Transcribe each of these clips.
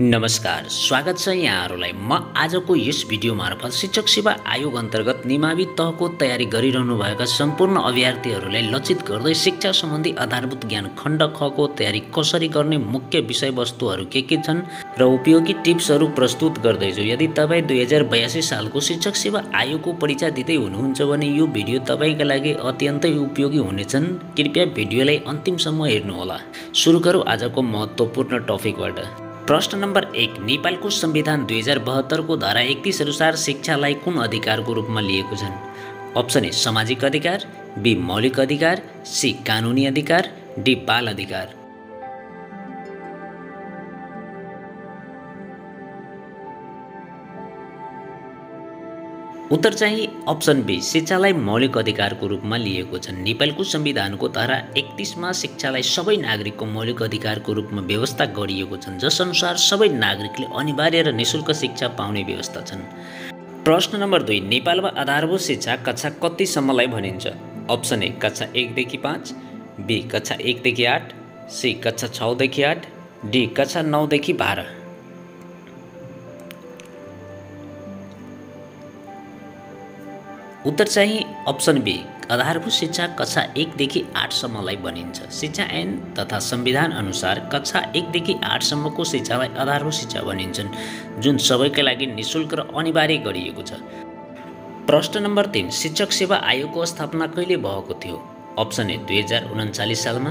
नमस्कार, स्वागत छ यहाँहरूलाई। म आजको यस भिडियो मार्फत शिक्षक सेवा आयोग अन्तर्गत निमावि तहको तयारी गरिरहनुभएका सम्पूर्ण अभ्यर्थीहरूलाई लक्षित गर्दै शिक्षा सम्बन्धी आधारभूत ज्ञान खण्ड खको तयारी कसरी गर्ने, मुख्य विषयवस्तुहरू के छन् र उपयोगी टिप्सहरू प्रस्तुत गर्दैछु। यदि तपाईँ 2082 सालको शिक्षक सेवा आयोगको परीक्षा दिँदै हुनुहुन्छ भने यो भिडियो तपाईँका लागि अत्यन्तै उपयोगी हुनेछन्। कृपया भिडियोलाई अन्तिमसम्म हेर्नुहोला। सुरु गरौँ आजको महत्त्वपूर्ण टपिकबाट। प्रश्न नम्बर 1, नेपालको संविधान 2072 को धारा 31 अनुसार शिक्षालाई कुन अधिकारको रूपमा लिएको छन्? अप्सन ए सामाजिक अधिकार, बी मौलिक अधिकार, सी कानुनी अधिकार, डी बाल अधिकार। उत्तर चाहिँ अप्सन बी, शिक्षालाई मौलिक अधिकारको रूपमा लिएको छ। नेपालको संविधानको धारा 31 मा शिक्षालाई सबै नागरिकको मौलिक अधिकारको रूपमा व्यवस्था गरिएको छ, जसअनुसार सबै नागरिकले अनिवार्य र निःशुल्क शिक्षा पाउने व्यवस्था छन्। प्रश्न नम्बर 2, नेपालमा आधारभूत शिक्षा कक्षा कतिसम्मलाई भनिन्छ? अप्सन ए कक्षा 1 देखि 5, बी कक्षा 1 देखि 8, सी कक्षा 6 देखि 8, डी कक्षा 9 देखि 12। उत्तर चाहिँ अप्सन बी, आधारभूत शिक्षा कक्षा 1 देखि 8 सम्मलाई भनिन्छ। शिक्षा ऐन तथा संविधान अनुसार कक्षा 1 देखि 8 सम्मको शिक्षालाई आधारभूत शिक्षा भनिन्छन्, जुन सबैका लागि निःशुल्क र अनिवार्य गरिएको छ। प्रश्न नम्बर 3, शिक्षक सेवा आयोगको स्थापना कहिले भएको थियो? अप्सन ए 2039 सालमा,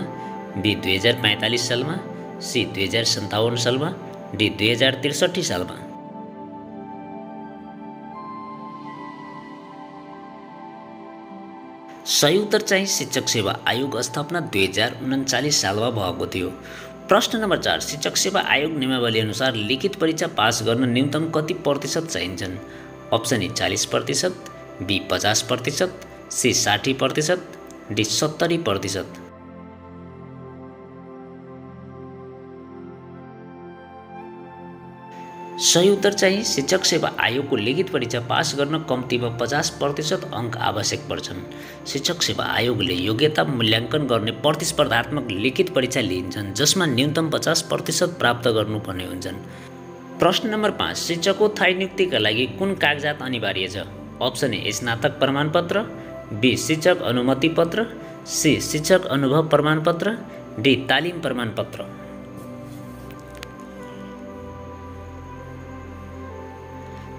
बी 2045 सालमा, सी 2057 सालमा, डी 2063 सालमा। सही उत्तर चाहिँ शिक्षक सेवा आयोग स्थापना 2039 सालमा भएको थियो। प्रश्न नम्बर 4, शिक्षक सेवा आयोग नियमावली अनुसार लिखित परीक्षा पास गर्न न्यूनतम कति प्रतिशत चाहिन्छन्? Option A 40%, B 50%, C 60%, D 70%। सही उत्तर चाहिँ शिक्षक सेवा आयोगको लिखित परीक्षा पास गर्न कम्तीमा 50% अङ्क आवश्यक पर्छन्। शिक्षक सेवा आयोगले योग्यता मूल्याङ्कन गर्ने प्रतिस्पर्धात्मक लिखित परीक्षा लिन्छन्, जसमा न्यूनतम 50% प्राप्त गर्नुपर्ने हुन्छन्। प्रश्न नम्बर 5, शिक्षकको स्थायी नियुक्तिका लागि कुन कागजात अनिवार्य छ? अप्सन ए स्नातक प्रमाणपत्र, बी शिक्षक अनुमति पत्र, सी शिक्षक अनुभव प्रमाणपत्र, डी तालिम प्रमाणपत्र।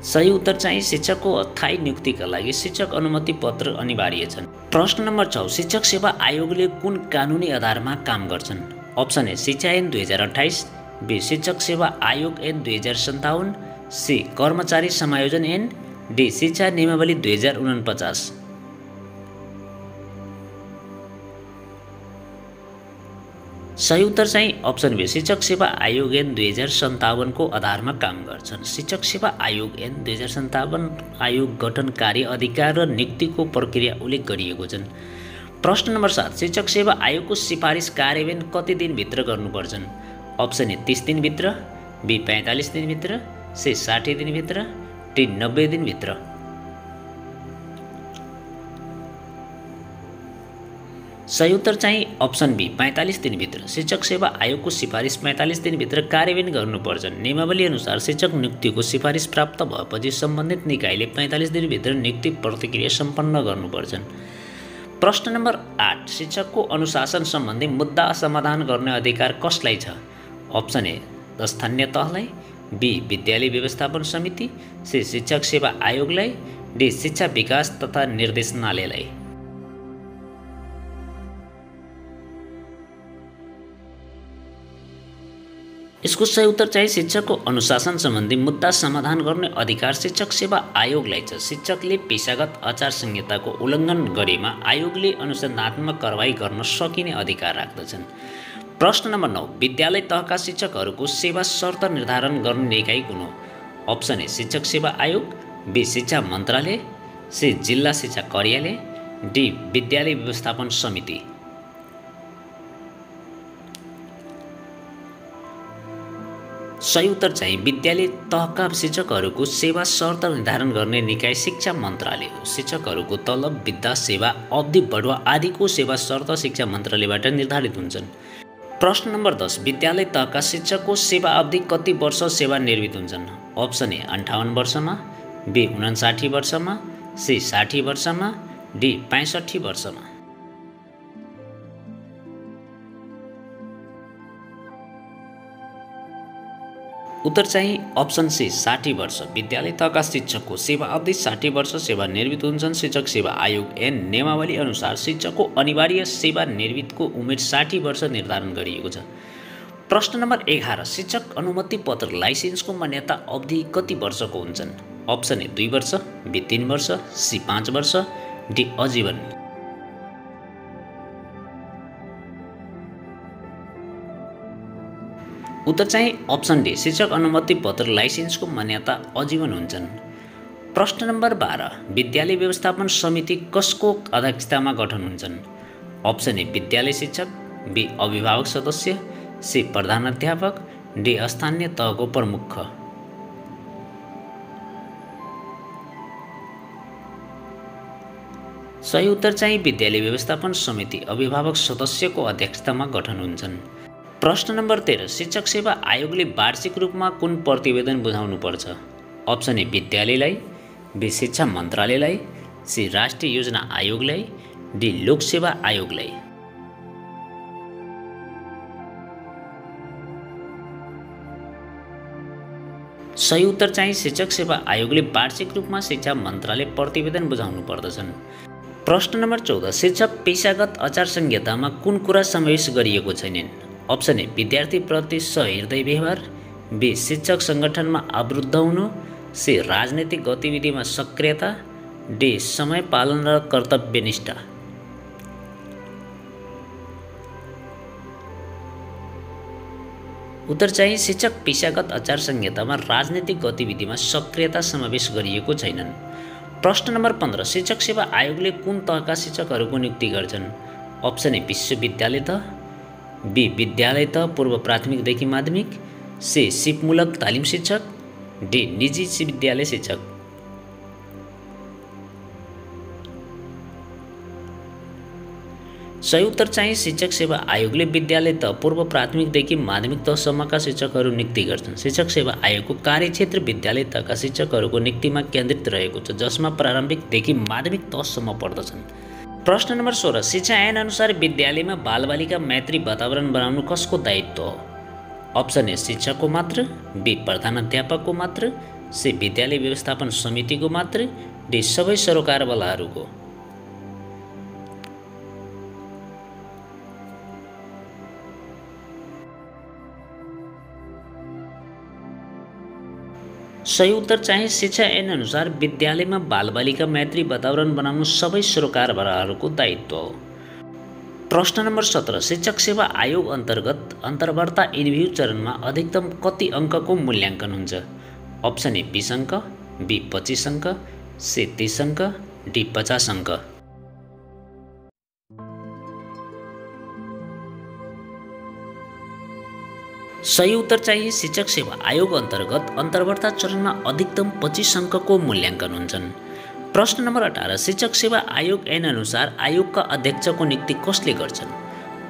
सही उत्तर चाहिँ शिक्षकको अस्थायी नियुक्तिका लागि शिक्षक अनुमति पत्र अनिवार्य छन्। प्रश्न नम्बर 6, शिक्षक सेवा आयोगले कुन कानुनी आधारमा काम गर्छन्? अप्सन ए शिक्षा ऐन 2028, बी शिक्षक सेवा आयोग ऐन 2057, सी कर्मचारी समायोजन ऐन, डी शिक्षा नियमावली 2049। सही उत्तर चाहिँ अप्सन बी, शिक्षक सेवा आयोग ऐन 2057 को आधारमा काम गर्छन्। शिक्षक सेवा आयोग ऐन 2057 आयोग गठन, कार्य, अधिकार र नियुक्तिको प्रक्रिया उल्लेख गरिएको छन्। प्रश्न नम्बर 7, शिक्षक सेवा आयोगको सिफारिस कार्यान्वयन कति दिनभित्र गर्नुपर्छन्? अप्सन ए 30 दिनभित्र, बी 45 दिनभित्र, सी 60 दिनभित्र, डी 90 दिनभित्र। सही उत्तर चाहिँ अप्सन बी 45 दिनभित्र। शिक्षक सेवा आयोगको सिफारिस 45 दिनभित्र कार्यान्वयन गर्नुपर्छ। नियमावली अनुसार शिक्षक नियुक्तिको सिफारिस प्राप्त भएपछि सम्बन्धित निकायले 45 दिनभित्र नियुक्ति प्रतिक्रिया सम्पन्न गर्नुपर्छन्। प्रश्न नम्बर 8, शिक्षकको अनुशासन सम्बन्धी मुद्दा समाधान गर्ने अधिकार कसलाई छ? अप्सन ए स्थानीय तहलाई, बी विद्यालय व्यवस्थापन समिति, सी शिक्षक सेवा आयोगलाई, डी शिक्षा विकास तथा निर्देशनालयलाई। यसको सही उत्तर चाहिँ शिक्षकको अनुशासन सम्बन्धी मुद्दा समाधान गर्ने अधिकार शिक्षक सेवा आयोगलाई छ। शिक्षकले पेशागत आचार संहिताको उल्लङ्घन गरेमा आयोगले अनुसन्धात्मक कारबाही गर्न सकिने अधिकार राख्दछन्। प्रश्न नम्बर 9, विद्यालय तहका शिक्षकहरूको सेवा शर्त निर्धारण गर्ने निकाय कुन हो? अप्सन ए शिक्षक सेवा आयोग, बी शिक्षा मन्त्रालय, सी जिल्ला शिक्षा कार्यालय, डी विद्यालय व्यवस्थापन समिति। सही उत्तर चाहिँ विद्यालय तहका शिक्षकहरूको सेवा शर्त निर्धारण गर्ने निकाय शिक्षा मन्त्रालय हो। शिक्षकहरूको तलब, विद्या, सेवा अवधि, बढुवा आदिको सेवा शर्त शिक्षा मन्त्रालयबाट निर्धारित हुन्छन्। प्रश्न नम्बर 10, विद्यालय तहका शिक्षकको सेवा अवधि कति वर्ष सेवानिवृत्त हुन्छन्? अप्सन ए 58 वर्षमा, बी 59 वर्षमा, सी 60 वर्षमा, डी 65 वर्षमा। उत्तर चाहिँ अप्सन सी 60 वर्ष। विद्यालय तहका शिक्षकको सेवा अवधि 60 वर्ष सेवानिवृत्त हुन्छन्। शिक्षक सेवा आयोग ऐन नियमावली अनुसार शिक्षकको अनिवार्य सेवानिवृत्तको उमेर 60 वर्ष निर्धारण गरिएको छ। प्रश्न नम्बर 11, शिक्षक अनुमति पत्र लाइसेन्सको मान्यता अवधि कति वर्षको हुन्छन्? अप्सन ए 2 वर्ष, बी 3 वर्ष, सी 5 वर्ष, डी आजीवन। उत्तर चाहिँ अप्सन डी, शिक्षक अनुमति पत्र लाइसेन्सको मान्यता आजीवन हुन्छन्। प्रश्न नम्बर 12, विद्यालय व्यवस्थापन समिति कसको अध्यक्षतामा गठन हुन्छन्? अप्सन ए विद्यालय शिक्षक, बी अभिभावक सदस्य, सी प्रधानाध्यापक, डी स्थानीय तहको प्रमुख। सही उत्तर चाहिँ विद्यालय व्यवस्थापन समिति अभिभावक सदस्यको अध्यक्षतामा गठन हुन्छन्। प्रश्न नम्बर 13, शिक्षक सेवा आयोगले वार्षिक रूपमा कुन प्रतिवेदन बुझाउनुपर्छ? अप्सन ए विद्यालयलाई, बी शिक्षा मन्त्रालयलाई, सी राष्ट्रिय योजना आयोगलाई, डी लोकसेवा आयोगलाई। सही उत्तर चाहिँ शिक्षक सेवा आयोगले वार्षिक रूपमा शिक्षा मन्त्रालय प्रतिवेदन बुझाउनु पर्दछन्। प्रश्न नम्बर 14, शिक्षक पेशागत आचार संहितामा कुन कुरा समावेश गरिएको छैनन्? अप्सन ए विद्यार्थीप्रति सहृदय व्यवहार, बी शिक्षक सङ्गठनमा आबद्ध हुनु, सी राजनैतिक गतिविधिमा सक्रियता, डी समय पालन र कर्तव्यनिष्ठा। उत्तर चाहिँ शिक्षक पेशागत आचार संहितामा राजनैतिक गतिविधिमा सक्रियता समावेश गरिएको छैनन्। प्रश्न नम्बर 15, शिक्षक सेवा आयोगले कुन तहका शिक्षकहरूको नियुक्ति गर्छन्? अप्सन ए विश्वविद्यालय तह, बी विद्यालय तह पूर्व प्राथमिकदेखि माध्यमिक, सी सिपमूलक तालिम शिक्षक, डी निजी विद्यालय शिक्षक। सही उत्तर चाहिँ शिक्षक सेवा आयोगले विद्यालय तह पूर्व प्राथमिकदेखि माध्यमिक तहसम्मका शिक्षकहरू नियुक्ति गर्छन्। शिक्षक सेवा आयोगको कार्यक्षेत्र विद्यालय तहका शिक्षकहरूको नियुक्तिमा केन्द्रित रहेको छ, जसमा प्रारम्भिकदेखि माध्यमिक तहसम्म पर्दछन्। प्रश्न नम्बर 16, शिक्षा ऐन अनुसार विद्यालयमा बालबालिका मैत्री वातावरण बनाउनु कसको दायित्व हो? अप्सन ए शिक्षकको मात्र, बी प्रधानाध्यापकको मात्र, सी विद्यालय व्यवस्थापन समितिको मात्र, डी सबै सरोकारवालाहरूको। सही उत्तर चाहिँ शिक्षा ऐन अनुसार विद्यालयमा बालबालिका मैत्री वातावरण बनाउनु सबै सरोकारवालाहरूको दायित्व हो। प्रश्न नम्बर 17, शिक्षक सेवा आयोग अन्तर्गत अन्तर्वार्ता इन्टरभ्यू चरणमा अधिकतम कति अङ्कको मूल्याङ्कन हुन्छ? अप्सन ए 20 अङ्क, बी 25 अङ्क, सी 30 अङ्क, डी 50 अङ्क। सही उत्तर चाहिँ शिक्षक सेवा आयोग अन्तर्गत अन्तर्वार्ता चरणमा अधिकतम 25 अङ्कको मूल्याङ्कन हुन्छन्। प्रश्न नम्बर 18, शिक्षक सेवा आयोग ऐन अनुसार आयोगका अध्यक्षको नियुक्ति कसले गर्छन्?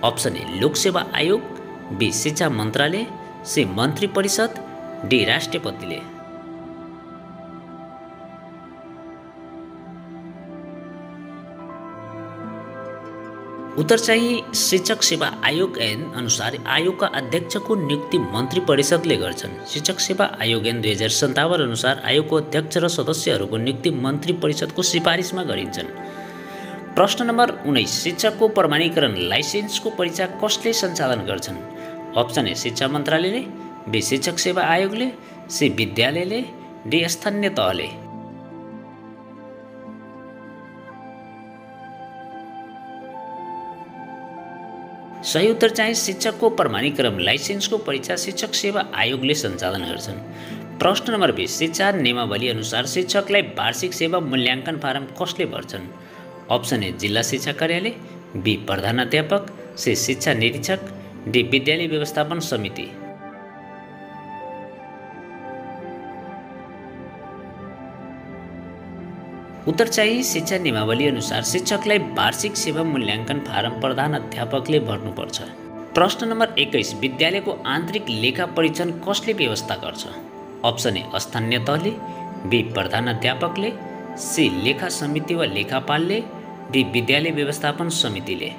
अप्सन ए लोकसेवा आयोग, बी शिक्षा मन्त्रालय, सी मन्त्री परिषद, डी राष्ट्रपतिले। उत्तर चाहिँ शिक्षक सेवा आयोग ऐन अनुसार आयोगका अध्यक्षको नियुक्ति मन्त्री परिषदले गर्छन्। शिक्षक सेवा आयोग ऐन 2057 अनुसार आयोगको अध्यक्ष र सदस्यहरूको नियुक्ति मन्त्री परिषदको सिफारिसमा गरिन्छन्। प्रश्न नम्बर 19, शिक्षकको प्रमाणीकरण लाइसेन्सको परीक्षा कसले सञ्चालन गर्छन्? अप्सन ए शिक्षा मन्त्रालयले, बी शिक्षक सेवा आयोगले, सी विद्यालयले, डी स्थानीय तहले। सही उत्तर चाहिँ शिक्षकको प्रमाणीकरण लाइसेन्सको परीक्षा शिक्षक सेवा आयोगले सञ्चालन गर्छन्। प्रश्न नम्बर 20, शिक्षा नियमावली अनुसार शिक्षकलाई वार्षिक सेवा मूल्याङ्कन फारम कसले भर्छन्? अप्सन ए जिल्ला शिक्षा कार्यालय, बी प्रधानाध्यापक, सी शिक्षा निरीक्षक, डी विद्यालय व्यवस्थापन समिति। उत्तर चाहिँ शिक्षा नियमावली अनुसार शिक्षकलाई वार्षिक सेवा मूल्याङ्कन फारम प्रधानाध्यापकले भर्नुपर्छ। प्रश्न नम्बर 21 विद्यालयको आन्तरिक लेखा परीक्षण कसले व्यवस्था गर्छ? अप्सन ए स्थानीय तहले, बी प्रधानाध्यापकले, सी लेखा समिति वा लेखापालले, डी विद्यालय व्यवस्थापन समितिले।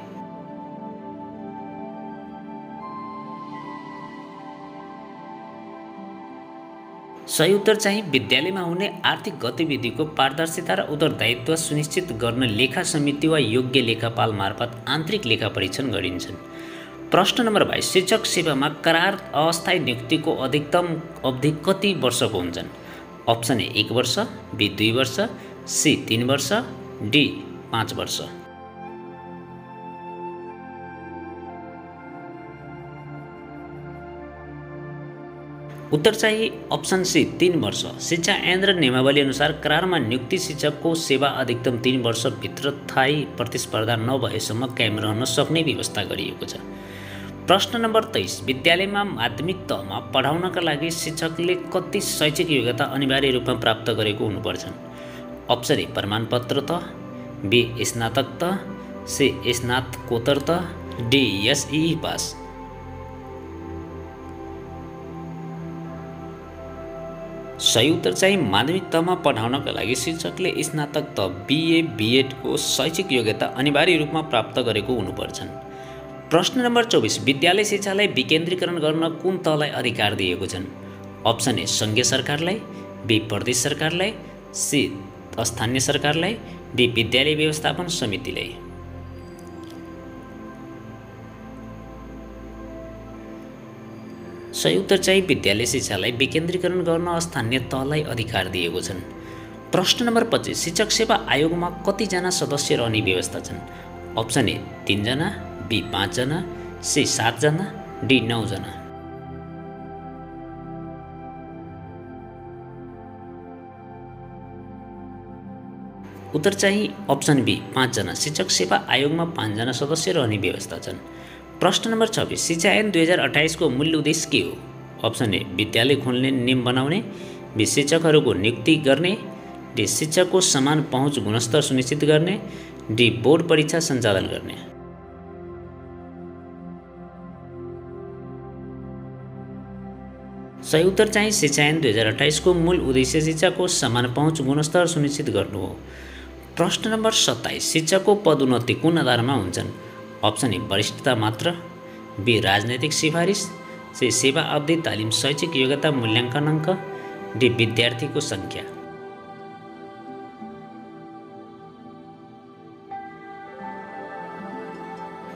सही उत्तर चाहिँ विद्यालयमा हुने आर्थिक गतिविधिको पारदर्शिता र उत्तरदायित्व सुनिश्चित गर्न लेखा समिति वा योग्य लेखापाल मार्फत आन्तरिक लेखा परीक्षण गरिन्छन्। प्रश्न नम्बर 22 शिक्षक सेवामा करार अस्थायी नियुक्तिको अधिकतम अवधि कति वर्षको हुन्छन्? अप्सन ए 1 वर्ष, बी 2 वर्ष, सी 3 वर्ष, डी 5 वर्ष। उत्तर चाहिँ अप्सन सी 3 वर्ष। शिक्षा ऐन र नियमावली अनुसार करारमा नियुक्ति शिक्षकको सेवा अधिकतम 3 वर्षभित्र स्थायी प्रतिस्पर्धा नभएसम्म कायम रहन सक्ने व्यवस्था गरिएको छ। प्रश्न नम्बर 23 विद्यालयमा माध्यमिक तहमा पढाउनका लागि शिक्षकले कति शैक्षिक योग्यता अनिवार्य रूपमा प्राप्त गरेको हुनुपर्छन्? अप्सन ए प्रमाणपत्र तह, बी स्नातक तह, सी स्नातकोत्तर तह, डी एसई पास। सही उत्तर चाहिँ माध्यमिक तहमा पढाउनका लागि शिक्षकले स्नातक तह बीए बीएडको शैक्षिक योग्यता अनिवार्य रूपमा प्राप्त गरेको हुनुपर्छन्। प्रश्न नम्बर 24 विद्यालय शिक्षालाई विकेन्द्रीकरण गर्न कुन तहलाई अधिकार दिएको छन्? अप्सन ए सङ्घीय सरकारलाई, बी प्रदेश सरकारलाई, सी स्थानीय सरकारलाई, डी विद्यालय व्यवस्थापन समितिलाई। सही उत्तर चाहिँ विद्यालय शिक्षालाई विकेन्द्रीकरण गर्न स्थानीय तहलाई अधिकार दिएको छन्। प्रश्न नम्बर 25 शिक्षक सेवा आयोगमा कतिजना सदस्य रहने व्यवस्था छन्? अप्सन ए 3 जना, बी 5 जना, सी 7 जना, डी 9 जना। उत्तर चाहिँ अप्सन बी 5 जना। शिक्षक सेवा आयोगमा 5 जना सदस्य रहने व्यवस्था छन्। प्रश्न नम्बर 26 शिक्षा ऐन 2028 को मूल उद्देश्य के हो? अप्सन ए विद्यालय खोल्ने नियम बनाउने, बी शिक्षकहरूको नियुक्ति गर्ने, डी शिक्षकको समान पहुँच गुणस्तर सुनिश्चित गर्ने, डी बोर्ड परीक्षा सञ्चालन गर्ने। सही उत्तर चाहिँ शिक्षा ऐन 2028 को मूल उद्देश्य शिक्षाको समान पहुँच गुणस्तर सुनिश्चित गर्नु हो। प्रश्न नम्बर 27 शिक्षकको पदोन्नति कुन आधारमा हुन्छन्? अप्सन ए वरिष्ठता मात्र, बी राजनैतिक सिफारिस, सी सेवा अवधि तालिम शैक्षिक योग्यता मूल्याङ्कन अङ्क, डी विद्यार्थीको सङ्ख्या।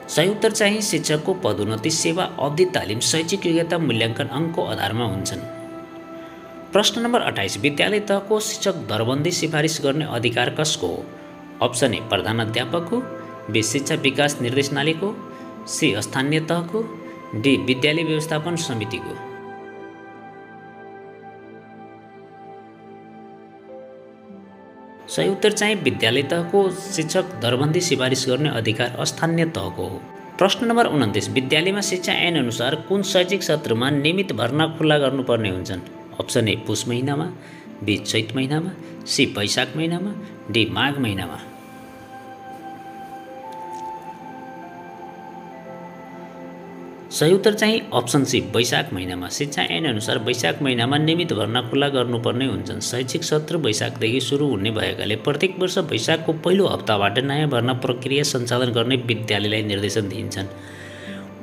सही उत्तर चाहिँ शिक्षकको पदोन्नति सेवा अवधि तालिम शैक्षिक योग्यता मूल्याङ्कन अङ्कको आधारमा हुन्छन्। प्रश्न नम्बर 28 विद्यालय तहको शिक्षक दरबन्दी सिफारिस गर्ने अधिकार कसको हो? अप्सन ए प्रधानाध्यापकको, बी शिक्षा विकास निर्देशनालयको, सी स्थानीय तहको, डी विद्यालय व्यवस्थापन समितिको। सही उत्तर चाहिँ विद्यालय तहको शिक्षक दरबन्दी सिफारिस गर्ने अधिकार स्थानीय तहको हो। प्रश्न नम्बर 29 विद्यालयमा शिक्षा ऐन अनुसार कुन शैक्षिक सत्रमा नियमित भर्ना खुल्ला गर्नुपर्ने हुन्छन्? अप्सन ए पुष महिनामा, बी चैत महिनामा, सी वैशाख महिनामा, डी माघ महिनामा। सही उत्तर चाहिँ अप्सन सी वैशाख महिनामा। शिक्षा ऐन अनुसार वैशाख महिनामा नियमित भर्ना खुल्ला गर्नुपर्ने हुन्छन्। शैक्षिक सत्र वैशाखदेखि सुरु हुने भएकाले प्रत्येक वर्ष वैशाखको पहिलो हप्ताबाट नयाँ भर्ना प्रक्रिया सञ्चालन गर्ने विद्यालयलाई निर्देशन दिइन्छन्।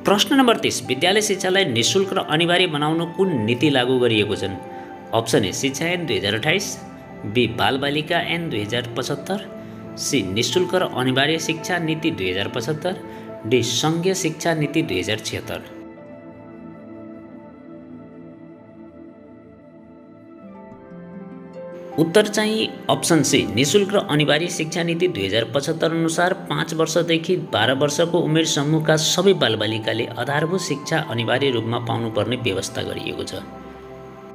प्रश्न नम्बर 30 विद्यालय शिक्षालाई निःशुल्क र अनिवार्य बनाउन कुन नीति लागू गरिएको छन्? अप्सन ए शिक्षा ऐन 2028, बी बालबालिका ऐन 2075, सी निःशुल्क र अनिवार्य शिक्षा नीति 2075, डी सङ्घीय शिक्षा नीति 2076। उत्तर चाहिँ अप्सन सी निःशुल्क र अनिवार्य शिक्षा नीति 2075 अनुसार 5 वर्षदेखि 12 वर्षको उमेर समूहका सबै बालबालिकाले आधारभूत शिक्षा अनिवार्य रूपमा पाउनुपर्ने व्यवस्था गरिएको छ।